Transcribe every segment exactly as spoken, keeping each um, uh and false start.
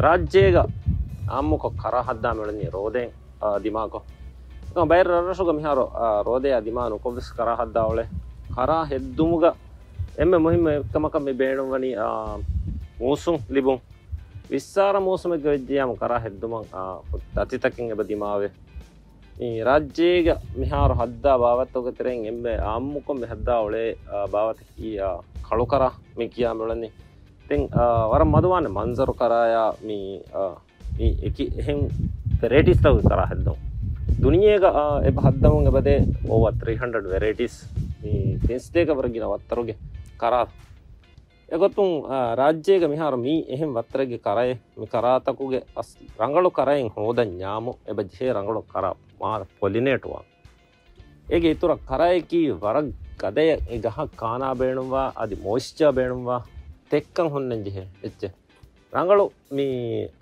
ރާއްޖޭގަ އާއްމުކޮށް ކަރާ ހައްދާ މިއުޅެނީ ރޯދައިން، އާ، ދިމާކޮށް. އެކަމަ ބައެއް ރަށްރަށުގަ މިހާރު، އާ، ރޯދައާ ދިމާ ނުކޮށްވެސް ކަރާ ހައްދާ އުޅޭ. ކަރާ ހެއްދުމުގަ އެންމެ މުހިއްމު އެއްކަމަކަށް މި ބޭނުންވަނީ، އާ، މޫސުން ލިބުން. ވިއްސާރަ މޫސުމެއްގަ ވެއްޖިއްޔާމު ކަރާ ހެއްދުމަށް، އާ، ދަތިތަކެއް އެބަ ދިމާވޭ. މި ރާއްޖޭގަ މިހާރު ހައްދާ ބާވަތުގެ ތެރެއިން އެންމެ އާއްމުކޮށް މި ހައްދާ އުޅޭ، އާ، ބާވަތަކީ، އާ، ކަޅުކަރާ މި ކިޔާ މިއުޅެނީ. ދެން، އާ، ވަރަށް މަދުވާނެ މަންޒަރު ކަރާޔާ މި، އާ، މި އެކި އެހެން ވެރައިޓީސްތަކުގެ ކަރާ ހެއްދުން. ދުނިޔޭގަ، އާ، އެބަ ހައްދަމުން އެބަދޭ އޯވާ ތްރީ ހަންޑްރެޑް ވެރައިޓީސް. މި ތިންސަތޭކަ ވަރަށް ގިނަ ވައްތަރުގެ ކަރާ. އެގޮތުން، އާ، ރާއްޖޭގަ މިހާރު މީ އެހެން ވައްތަރެއްގެ ކަރައެއް، މި ކަރާތަކުގެ އަސް ރަނގަޅު ކަރައިން ހޯދަންޏާމު، އެބަ ޖެހޭ ރަނގަޅު ކަރާ މާ ޕޮލިނޭޓްވާން. އޭގެ އިތުރަށް ކަރައަކީ ވަރަށް ގަދަޔަށް އެ ގަހަށް ކާނާ ބޭނުންވާ، އަދި މޮއިސްޗާ ބޭނުންވާ ތެއްކަން ހުންނަން ޖެހޭ އެއްޗެއް. ރަނގަޅު މި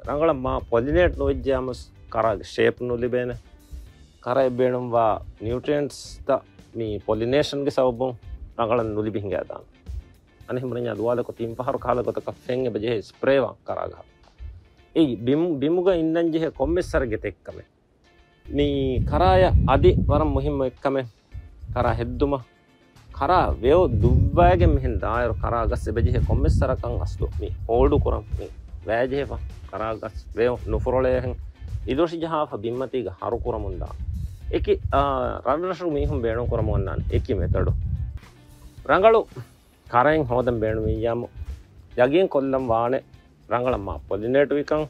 ރަނގަޅަށް މާ ޕޮލިނޭޓް ނުވެއްޖެޔާމުސް ކަރާގެ ޝޭޕް ނުލިބޭނެ. ކަރައަށް ބޭނުންވާ ނިއުޓްރިއެންޓްސްތައް މި ޕޮލިނޭޝަންގެ ސަބަބުން ރަނގަޅަށް ނުލިބި ހިނގާދާނެ. އަނެއްހެން ބުނަންޏާ ދުވާލަކު ތިން ފަހަރު ކަހަލަ ގޮތަކަށް ފެން އެބަ ޖެހޭ ސްޕްރޭވާން ކަރާގަ. އެއީ ބިމު، ބިމުގަ އިންނަން ޖެހޭ ކޮންމެސް ސަރެއްގެ ތެއްކަމެއް. މި ކަރާޔަށް އަދި ވަރަށް މުހިއްމު އެއްކަމެއް، ކަރާ ހެއްދުމަށް، ކަރާ ވެއޮ ދުއްވައިގެން މިހެން ދާއިރު ކަރާ ގަސް އެބަޖެހޭ ކޮންމެސް ސަރަކަށް އަސްލު މި ހޯލްޑު ކުރަން މި ވައިޖެހިފަ، ކަރާ ގަސް ވެއޮ ނުފުރޮޅޭހެން އިދުރަށި ޖަހާފަ ބިންމަތީގަ ހަރު ކުރަމުންދާ. އެކި، އާ، ރަށްރަށު މީހުން ބޭނުން ކުރަމުން އޮންނާނެ އެކި މެތަޑު. ރަނގަޅު ކަރައިން ހޯދަން ބޭނުމިއްޔާމު ޔަގީން ކޮށްލަން ވާނެ ރަނގަޅަށް މާ ޕޮލިނޭޓްވިކަން،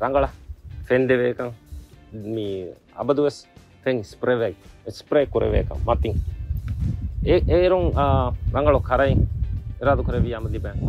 ރަނގަޅަށް ފެންދެވޭކަން، މި އަބަދުވެސް ފެން ސްޕްރޭ، ސްޕްރޭ ކުރެވޭކަން މަތިން. އެ، އޭރުން، އާ، ރަނގަޅު ކަރައިން އިރާދަ ކުރެއްވިއްޔާމު ލިބޭނެ.